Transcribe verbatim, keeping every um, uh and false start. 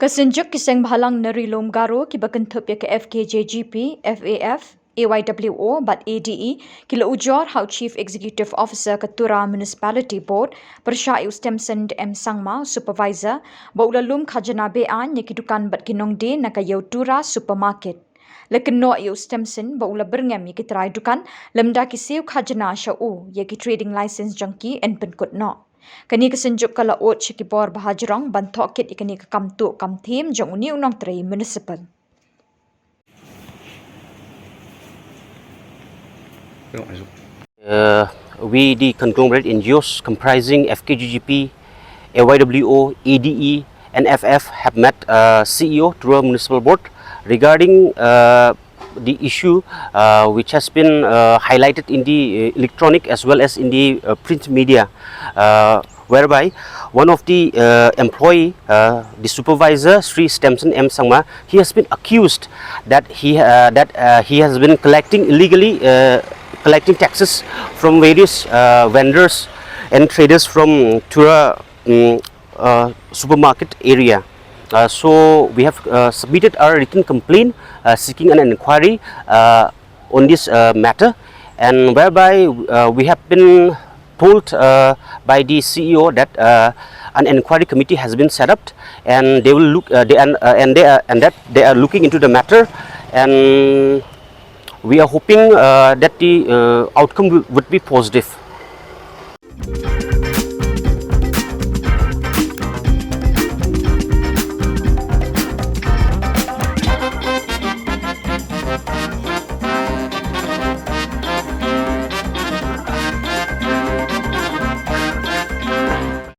Ka synjuk ki seng bhalang na Ri Lum Garo kiba kynthup ïa ka F K J G P, F A F, A Y W O bad A D E ki la ujor ha u Chief Executive Officer ka Tura Municipality Board pyrshah ïa u Stemson M Sangma, Supervisor, ba u la lum khajna beaiñ ïa ki dukan bad ki nongdie na ka Ïew Tura Supermarket. La kynnoh ïa u Stemson ba u la byrngem ïa ki trai dukan lymda ki siew khajna sha u, ïa ki trading license jong ki yn pynkut noh. Kane ka synjuk ka la ud sha ki bor ba hajrong ban thoh kit ïa kane ka kam tuh kam thiem jong une u nongtrei municipal. Uh, we, the conglomerate N G Os comprising F K G G P, A Y W O, A D E, and F F, have met uh, C E O Tura Municipal Board regarding uh, the issue uh, which has been uh, highlighted in the uh, electronic as well as in the uh, print media, uh, whereby one of the uh, employee, uh, the supervisor, Sri Stemson M Sangma, he has been accused that he uh, that uh, he has been collecting illegally, uh, collecting taxes from various uh, vendors and traders from Tura um, uh, supermarket area. Uh, so we have uh, submitted our written complaint uh, seeking an inquiry uh, on this uh, matter, and whereby uh, we have been told uh, by the C E O that uh, an inquiry committee has been set up, and they will look uh, they and, uh, and they are, and that they are looking into the matter, and we are hoping uh, that the uh, outcome will, would be positive.